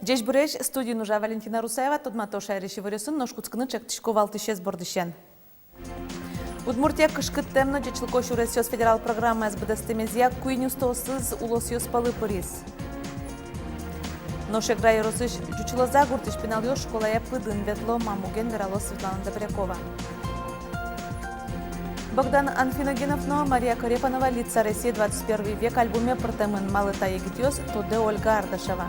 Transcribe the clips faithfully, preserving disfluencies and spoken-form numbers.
Ӟечбуресь! Студиын ужа Валентина Русаева. Тодмато шаерысь иворъёсын, нош кутскыны ӵектӥсько валтӥсез бордысен. Удмуртия «Кышкыттэм но ӟечлыко сюресъёс» федерал программаез быдэстэмезъя куинь устоосыз улосъёс пӧлы пыриз. Нош Эгра ёросысь Ӟуч Лоза гуртысь пиналъёс школае пыдын ветло. Ма муген, вералоз Светлана Добрякова. Богдан Анфиногенов но Мария Корепанова «Лица России двадцать первый век» альбоме пыртэмын. Малы та егитъёс, тодэ Ольга Ардашева.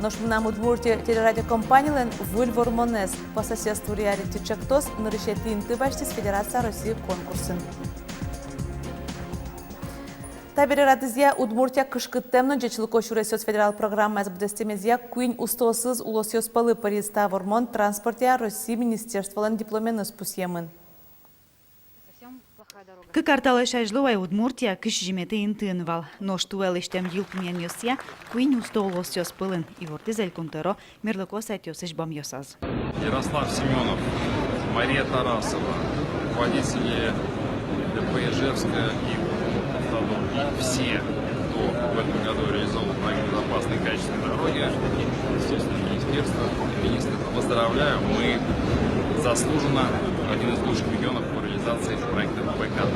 Нош «Мынам Удмуртие» телерадиокомпанилэн выль вормонэз. «По соседству» реалити-ӵектос нырысетӥ инты басьтӥз Федерация России конкурсын. Табере радызъя: Удмуртия «Кышкыттэм но ӟечлыко сюресъёс» федерал программаез быдэстэмезъя куинь устоосыз улосъёс пӧлы пыриз. Та вормон транспортъя Россия министерстволэн дипломеныз пусъемын. Кык ар талэсь азьло вай Удмуртия кызь сизьыметӥ интыын вал. Нош туэ лэсьтэм йылпумъянъёсъя куинь усто улосъёс пӧлын, ивортӥз Элькун тӧро мерлыко сайтъёсысь бамъёсаз. Ярослав Семёнов, Мария Тарасова, водители ДП Ижевская и Автодор, и все, кто в этом году реализовал проект «Безопасные и качественные дороги», естественно, министерство, министр, поздравляю, мы заслуженно один из лучших регионов по реализации проекта ПКД.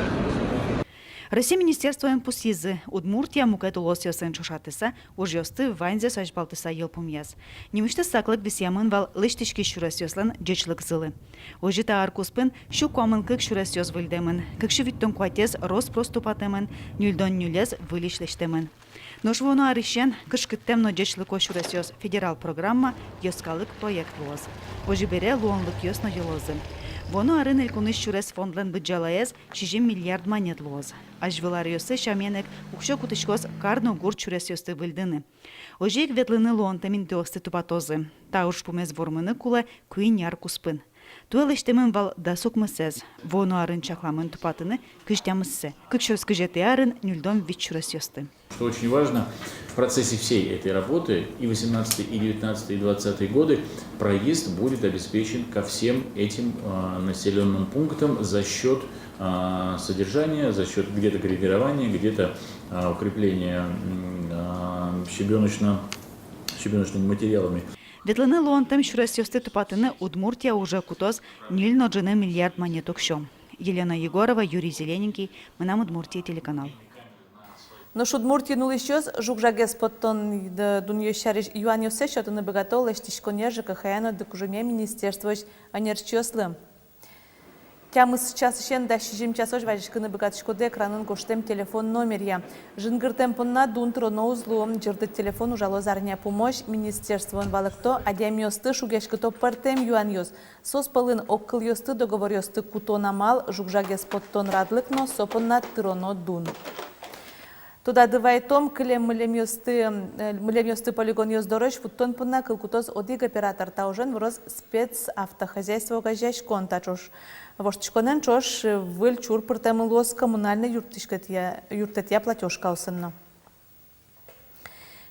Россия министерствоын пусйизы: Удмуртия мукет улосъёсын ӵошатыса ужъёсты ваньзэс азьпалтыса йылпумъяз. Нимысьтыз саклык висъямын вал лэсьтӥськись сюресъёслэн ӟечлыкзылы. Озьы, та ар куспын сю куамын кык сюресъёс выльдэмын, кык сю витьтон куатез рос-прос тупатэмын, ньыльдон ньылез выльысь лэсьтэмын. Нош вуоно арысен «Кышкыттэм но ӟечлыко сюресъёс» федерал программа йӧскалык проект луоз. Озьы бере, луонлыкъёс но йылозы. Вуоно арын Элькунысь сюрес фондлэн быдӟалаез сизьым миллиард манет луоз. Азьвыл аръёсы сямен ик уксё кутӥськоз кар но гурт сюресъёсты выльдыны. Озьы ик ветлыны луонтэм интыосты тупатозы. Та ужпумез вормыны кулэ куинь ар куспын. Туэ лэсьтэмын вал дас укмысэз, вуоно арын чакламын тупатыны кызь тямыссэ. Кык сюрс кызетӥ арын ньыльдон вить сюресъёсты. Что очень важно, в процессе всей этой работы и восемнадцатый, и девятнадцатый, и двадцатый годы проезд будет обеспечен ко всем этим, а, населённым пунктам за счёт, а, содержания, за счёт где-то гравирования, где-то, а, укрепления, м, а, щебёночно-, щебёночными материалами. Ветлыны луонтэм сюресъёсты тупатыны Удмуртия уже кутоз ньыль но ӝыны миллиард манет уксё. Елена Егорова, Юрий Зелененький, «Мынам Удмуртие» телеканал. Нош Удмуртиын улӥсьёс жуг-жагез поттон д-, дунъёс сярысь юанъёссэс сётыны быгато лэсьтӥськонъя, ЖКХ-я но дыкужымъя министерствоысь ӧнерчиослы. Тямыс часысен дас сизьым часозь вазиськыны быгатӥськоды экранын гожтэм телефон номеръя. Жингыртэм понна дун тыроно уз луы. Ӟырдыт телефон ужалоз арня пумозь. Министерствоын валэкто адямиосты шугъяськыто пӧртэм юанъёс. Соос пӧлын огкылъёсты, договоръёсты кутон амал, жуг-жагез поттон радлык но со понна тыроно дун. Тодады вайтом, кылем мылемъёсты, э, мылемъёсты полигонъёс дорозь вуттон понна кыл кутоз одӥг оператор. Та ужен выроз «Спецавтохозяйство» огазеяськон. Та ӵош воштӥськонэн ӵош выль чур пыртэмын луоз коммунальной юрттӥськетъя, юрттэтъя платёжкаосын но.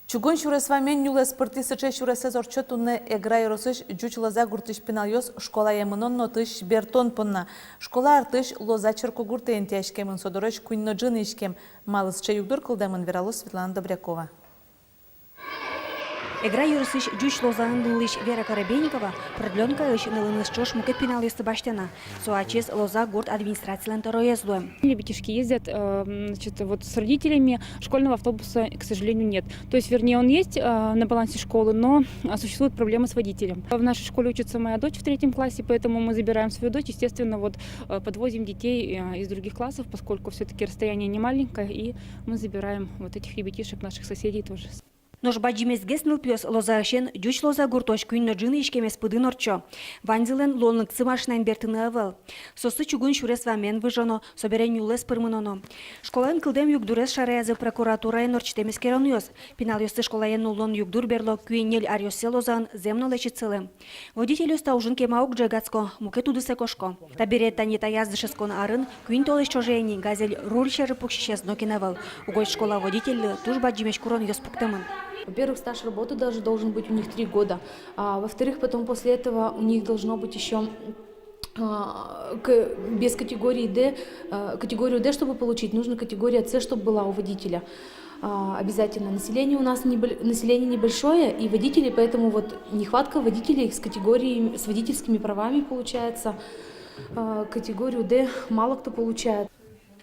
Чугун сюрес вамен нюлэс пыртӥ. Сыӵе сюресэз ортчо туннэ Эгра ёросысь Ӟуч Лоза гуртысь пиналъёс школае мынон но отысь бертон понна. Школа артысь Лоза черкогуртэ интыяськемын, со дорозь куинь но ӝыны иськем. Малы сыӵе югдур кылдэмын, вералоз Светлана Добрякова. Эгра ёросысь Ӟуч Лозаын улӥсь Вера Коробейникова продлёнкаысь нылыныз ӵош мукет пиналъёсты басьтэ на. Со ачиз Лоза гурт администрацилэн тӧроез луэ. Ребятишки ездят, э, значит, вот с родителями, школьного автобуса, к сожалению, нет. То есть, вернее, он есть, э, на балансе школы, но, а, существует проблема с водителем. В нашей школе учится моя дочь в третьем классе, поэтому мы забираем свою дочь, естественно, вот, э, подвозим детей, э, из других классов, поскольку всё-таки расстояние не маленькое, и мы забираем вот этих ребятишек, наших соседей тоже. Нош бадӟымезгес нылпиос Лозаысен Ӟуч Лоза гуртозь куинь но ӝыны иськемез пыдын ортчо. Ваньзылэн луонлыксы машинаен бертыны ӧвӧл. Соослы чугун сюрес вамен выжоно, собере нюлэс пыр мыноно. Школаын кылдэм югдурез шараязы прокуратураын ортчытэм эскеронъёс. Пиналъёсты школае нуллон югдур берло куинь-ньыль аръёссэ Лозаын зэм но лэчыт сылэ. Водительёс та ужын кема уг ӝегатско, мукет удысэ кошко. Табере тани таяз дышетскон арын куинь толэзь ӵоже ини «Газель» руль сьӧры пуксисез нокин ӧвӧл. Угось школа водительлы туж бадӟымесь куронъёс пуктэмын. Во-первых, стаж работы даже должен быть у них три года. А во-вторых, потом после этого у них должно быть ещё А, к-, без категории Д, а, категорию Д, чтобы получить, нужно категория С, чтобы была у водителя. А, обязательно. Население у нас небо-, население небольшое, и водителей, поэтому вот нехватка водителей с категорией, с водительскими правами получается. А, категорию Д мало кто получает.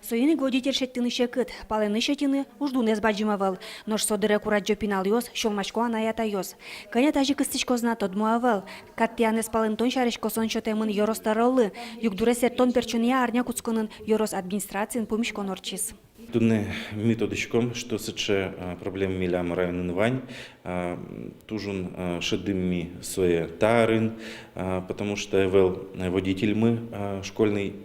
Соин ик водитель шедьтыны секыт, палэнысь ӧтьыны уждунэз бадӟым ӧвӧл. Нош со дыре курадӟо пиналъёс, сюлмасько анай-атайёс. Кӧня тазьы кыстӥськоз на, тодмо ӧвӧл. Кат тӥянэз палэнтон сярысь косонэн сётэмын ёрос тӧролы. Югдуре сэрттон-пертчонъя арня кутсконын ёрос администрациын пумиськон ортчиз. Туннэ ми тодӥськом, что сыӵе, а, проблема милям районын вань, а, туж ик, а, шӧдӥм ми сое та арын, а, потому что ӧвӧл, э, водительмы, а, школьный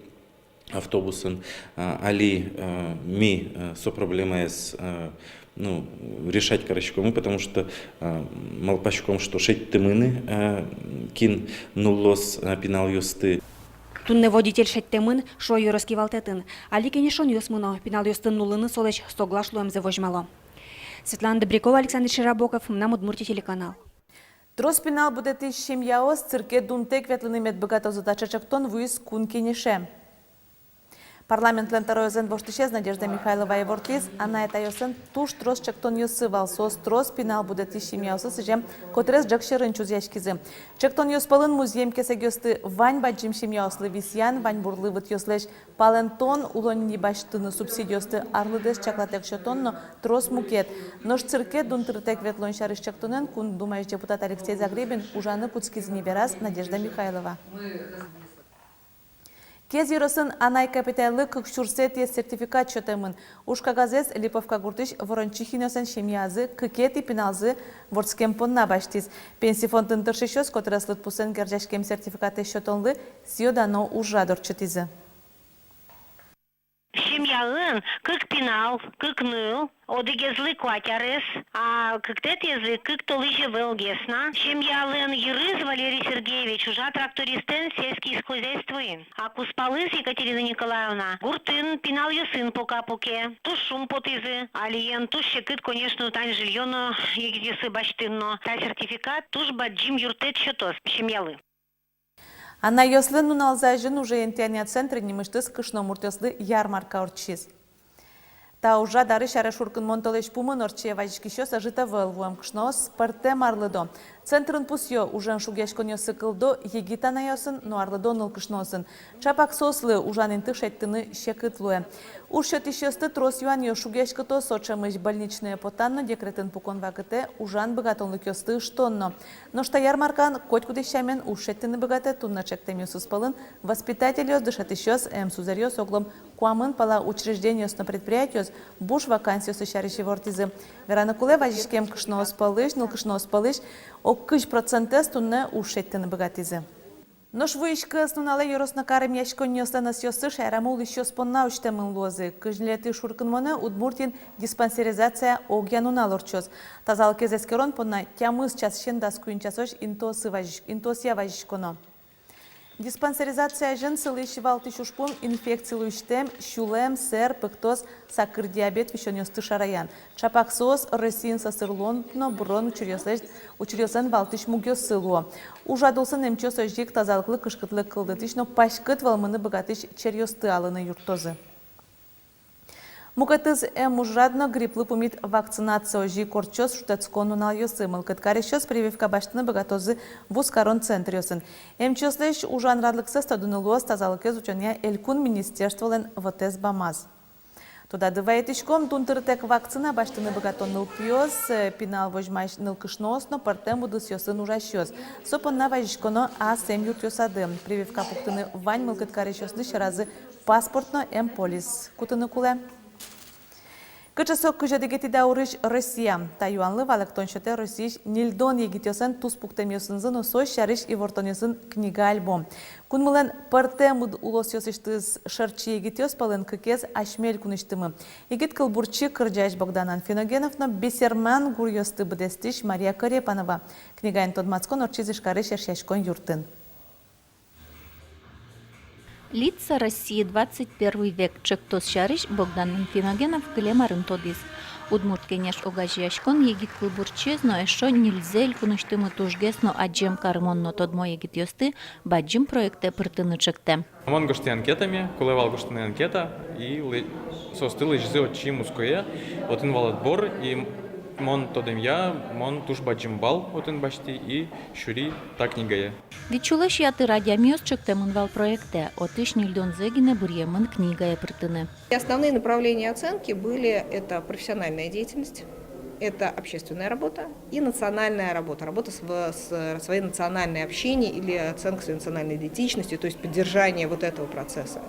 автобусын, а, али, а, ми, а, со проблемаез, а, ну, решать кариськомы, потому что, а, малпаськом, что шедьтэмын ини, а, кин нуллоз, а, пиналъёсты. Туннэ водитель шедьтэмын, шуо ёрос кивалтэтын. Али кенешонъёс мыно, пиналъёсты нуллыны солэсь соглаш луэмзэ возьмало. Светлана Добрякова, Александр Широбоков, «Мынам Удмуртие» телеканал. Трос пинал будэтӥсь семьяос цирке дунтэк ветлыны мед быгатозы. Таӵе ӵектон вуиз Кун Кенеше. Парламентлэн тӧроезлэн воштӥсез Надежда Михайлова ивортӥз, анай-атайёслэн туж трос ӵектонъёссы вал, соос трос пинал будэтӥсь семьяосы сӥзем котырес ӝӧк сьӧрын чузъяськизы. Ӵектонъёс пӧлын музъем кесэгъёсты вань бадӟым семьяослы висъян, ваньбурлы вытъёслэсь палэнтон, улонни басьтыны субсидиосты арлыдэз чаклатэк сётон но трос мукет. Нош цирке дунтыртэк ветлон сярысь ӵектонэн Кун Думаысь депутат Алексей Загребин ужаны кутскиз ини, вераз Надежда Михайлова. Кез ёросын анай капиталлы кык сюрсэтӥез сертификат сётэмын. Уж кагазэз Липовка гуртысь Ворончихинъёслэн семьязы кыкетӥ пиналзы вордскем понна басьтӥз. Пенси фондын тыршисьёс котырес лыдпусэн герӟаськем сертификатэз сётонлы сӥё-дано ужрад ортчытӥзы. Семьяын кык пинал, кык ныл, одӥгезлы куать арес, а кыктэтӥезлы кык толэзь ӧвӧлгес на. Семьялэн йырыз Валерий Сергеевич ужа трактористэн сельский хозяйствоын, а кузпалыз Екатерина Николаевна гуртын пиналъёсын пока пуке. Туж шумпотӥзы, алиен туж секыт, конечно, тань жильё но егитъёслы басьтыны но. Та сертификат туж бадӟым юрттэт сётоз семьялы. Анайёслэн нуналзы азьын ужен тӥянъя центрын нимысьтыз кышномуртъёслы ярмарка ортчиз. Та ужрад арысь аре шуркынмон толэзь пумын ортче. Вазиськисьёс ӧжыт ӧвӧл, вуэм кышноос пӧртэм арлыдо. Центрын пусъё: ужен шугъяськонъёссы кылдо егит анайёсын но арлыдо нылкышноосын. Чапак соослы ужан инты шедьтыны секыт луэ. Уж сётӥсьёсты трос юанъёс шугъяськыто, со ӵемысь больничное потан но декретын пукон вакытэ ужан быгатонлыкъёсты ыштон но. Нош та ярмаркаын котькудӥз сямен уж шедьтыны быгатэ. Туннэ ӵектэмъёсыз пӧлын воспитательёс, дышетӥсьёс, эмсузэръёс, оглом куамын пала учреждениос но предприятиос буш вакансиоссы сярысь ивортӥзы. Вераны кулэ, вазиськем кышноос пӧлысь, нылкышноос пӧлысь ог кызь процентэз туннэ уж шедьтыны быгатӥзы. Нош вуись кӧснуналэ ёрос но кар эмъяськонниослэн ӧсъёссы шаерамы улӥсьёс понна усьтэмын луозы. Кызь ньылетӥ шуркынмонэ Удмуртиын диспансеризация огъя нунал ортчоз. Тазалыкез эскерон понна тямыс часысен дас куинь часозь интыосы вазись-, интыосъя вазиськоно. Диспансеризация азьын сылӥсь валтӥсь ужпум — инфекци луисьтэм, сюлэм, сэр, пыктос, сакыр диабет висёнъёсты шараян. Чапак соос Россиын сӧсырлон но бырон учыръёслэсь-, учыръёслэн валтӥсь мугъёссы луо. Ужрад улсын эмчиос озьы ик тазалыклы кышкытлык кылдытӥсь но паськыт вӧлмыны быгатӥсь черъёсты алыны юрттозы. Мукетыз эм ужрад но — грипплы пумит вакцинация. Озьы ик ортчоз шутэтскон нуналъёсы. Мылкыд карисьёс прививка басьтыны быгатозы вузкарон центръёсын. Эмчиослэсь ужан радлыксэс тодыны луоз тазалыкез утёнъя элькун министерстволэн вотэс бамаз. Тодады вайытӥськом: дунтыртэк вакцина басьтыны быгато нылпиос, э, пинал возьмась нылкышноос но пӧртэм удысъёсын ужасьёс. Со понна вазиськоно ас эмъюртъёсады. Прививка пуктыны вань мылкыд карисьёслы сьӧразы паспорт но эмполис кутыны кулэ. Кыӵе со кызь одӥгетӥ даурысь Россия? Та юанлы валэктон сётэ Россиысь ньыльдон егитъёслэн туспуктэмъёсынызы но со сярысь ивортонъёсын книга-альбом. Кунмылэн пӧртэм уд-, улосъёсысьтыз шӧртчи егитъёс пӧлын кыкез асьме элькунысьтымы: егит кылбурчи, кырӟась Богдан Анфиногенов но бесерман гуръёсты быдэстӥсь Мария Корепанова. Книгаен тодматскон ортчиз Ижкарысь Эшъяськон юртын. «Лица России, двадцать первый век» ӵектос сярысь Богдан Анфиногенов кылем арын тодӥз. «Удмурт кенеш» огазеяськон егит кылбурчиез но эшшо ньыльзэ элькунысьтымы тужгес но адӟем карымон но тодмо егитъёсты бадӟым проектэ пыртыны чектэ. Мон гожтӥ анкетаме, кулэ вал гожтыны анкета, и лы-, соосты лэзизы отчы Муское, отын вал отбор, и мон тодэмъя, мон туж бадӟым балл отын басьтӥ, и сюри та книгае. Вить сюлэсь ятыр адямиос чектэмын вал проектэ, отысь ньыльдонзэ гинэ быръемын книгае пыртыны. И основные направления оценки были: это профессиональная деятельность, это общественная работа и национальная работа, работа с, в, с своей национальной общиной или оценка своей национальной идентичности, то есть поддержание вот этого процесса.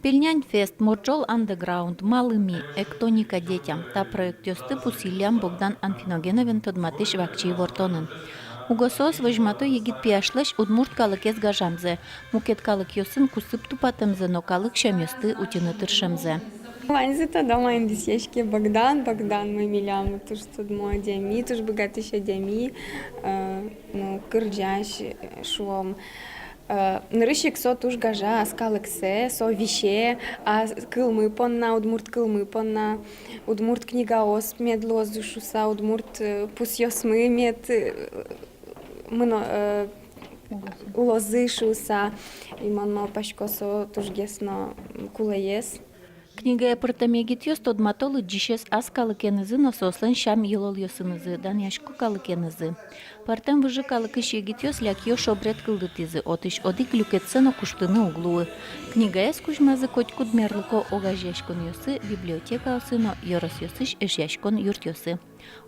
«Пельнянь фест», «Морӟол андеграунд», «Малы ми», «Эктоника детям» — та проектъёсты пусйиллям Богдан Анфиногеновен тодматӥсь вакчи ивортонын. Уго соос возьмато егит пияшлэсь удмурт калыкез гажамзэ, мукет калыкъёсын кусып тупатэмзэ но калык сямъёсты утьыны тыршемзэ. Ваньзэ тодо, ма, ин висъяське Богдан, Богдан, мой милям туж тодмо адями, туж быгатӥсь адями, э, ну, кырӟась, э, шуом. Э, нырысь ик со туж гажа ас калыксэ, со висе ас кылмы понна, удмурт кылмы понна, удмурт книгаос мед луозы шуыса, удмурт, э, пусъёсмы мед, э, мыно-, э, улозы шуыса. И мон малпасько, со тужгес но кулэез. Книгае пыртэм егитъёс тодмато лыдӟисез ас калыкенызы но соослэн сям-йылолъёсынызы, данъясько калыкенызы. Пӧртэм выжы калыкысь егитъёс лякъё шобрет кылдытӥзы, отысь одӥг люкетсэ но куштыны уг луы. Книгаез кузьмазы котькуд мерлыко огазеяськонъёсы, библиотекаосы но ёросъёсысь Эшъяськон юртъёсы.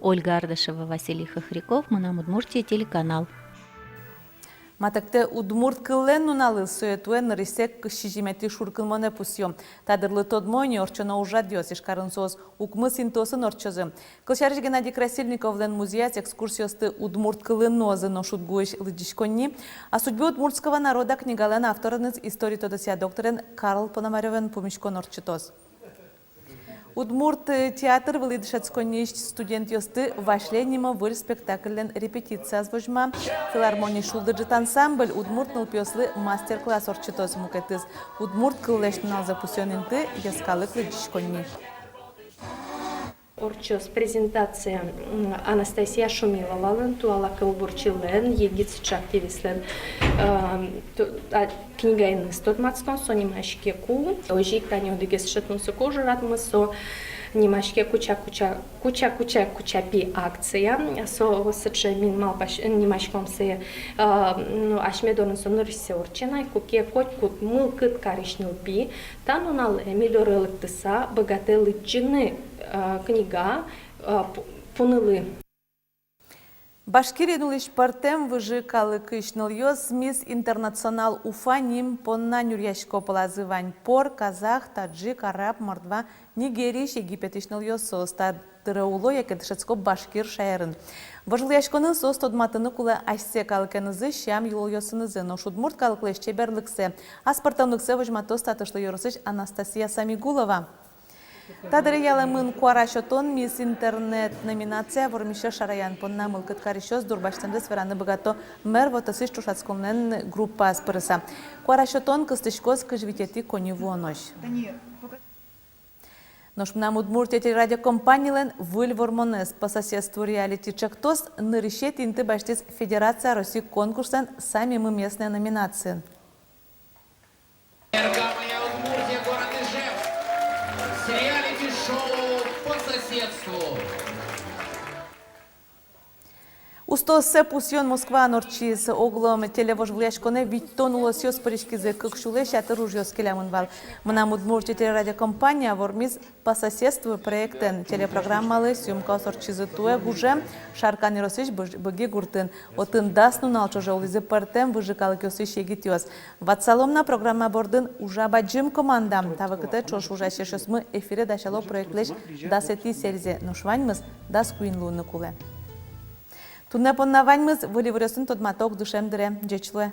Ольга Ардашева, Василий Хохряков, «Мынам Удмуртие» телеканал. Матэктэ удмурт кыллэн нуналыз, сое туэ нырысьсэ кызь сизьыметӥ шуркынмонэ пусъё. Та дырлы тодмо ини ортчоно ужрадъёс. Ижкарын соос укмыс интыосын ортчозы. Кылсярысь, Геннадий Красильниковлэн музеяз экскурсиосты удмурт кылын нуозы, нош УдГУысь лыдӟиськонни «О судьбе удмуртского народа» книгалэн авторыныз, история тодосъя докторен Карл Пономарёвен пумиськон ортчытоз. Удмурт, э, театр вылӥ дышетсконниысь студентъёсты «Васьлей» нимо выль спектакльлэн репетицияз возьма. Филармониысь «Шулдыр ӝыт» ансамбль удмурт нылпиослы мастер-класс ортчытоз. Мукетыз удмурт кыллэсь нуналзэ пусъён инты — йӧскалык лыдӟиськонни. Ортчоз презентация, м, Анастасия Шумиловалэн, туала кылбурчилэн, егит сыӵе активистлэн, эм, ту-, а, книгаеныз тодматскон, со нимаське «Ку». Озьы ик тани одӥгез сыӵе тунсыко ужрадмы, со нимаське «Куча-куча, куча-куча, кучапи» акция. Со сыӵе, мин малпась-, нимаськом сое, э, ну, асьме дорын со нырысьсэ ортче на, куке котькуд мылкыд карись нылпи та нуналэ ми доры лыктыса быгатэ лыдӟыны, э, книга, э, пу-, пунылы. Башкириын улӥсь пӧртэм выжы калыкысь нылъёс «Мисс Интернационал Уфа» ним понна нюръясько. Пӧлазы вань пор, казах, таджик, араб, мордва, Нигериысь, Египетысь нылъёс. Соос та дыре уло яке дышетско башкир шаерын. Вожвылъяськонын соос тодматыны кулэ асьсэ калыкенызы, сям-йылолъёсынызы, нош удмурт калыклэсь чеберлыксэ, аспӧртэмлыксэ возьматоз Татышлы ёросысь Анастасия Самигулова. Та дыре ялэмын куара сётон. «Мисс Интернет» номинацие вормисьёс шараян понна мылкыд карисьёс дурбасьтэмзэс вераны быгато мер вотэсысь ӵошатсконлэн группаез пырыса. Куара сётон кыстӥськоз кызь витетӥ коньывуонозь. Нош «Мынам Удмуртие» телерадиокомпанилэн выль вормонэз. «По соседству» реалити-ӵектос нырысетӥ инты басьтӥз «Федерация России» конкурслэн «Самимы местные» номинациын. Р К П Удмуртия, город Ижевск. С реалити-шоу «По соседству». Устооссэ пусъён Москваын ортчиз. Оглом телевожвылъяськонэ витьтон улосъёс пыриськизы, кык сюлэсь ятыр ужъёс келямын вал. «Мынам Удмуртие» телерадиокомпания вормиз «По соседству» проектэн. Телепрограммалы съёмкаос ортчизы туэ гужем Шаркан ёросысь Быж-, Быги гуртын. Отын дас нунал ӵоже улӥзы пӧртэм выжы калыкъёсысь егитъёс. Ватсалом на, программа бордын ужа бадӟым команда. Та вакытэ ӵош ужась эшъёсмы эфире дасяло проектлэсь дасэтӥ сериез, нош ваньмыз дас куинь луыны кулэ. Туннэ понна ваньмыз. Выль иворъёсын тодматом ук дышем дыре. Ӟеч луэ.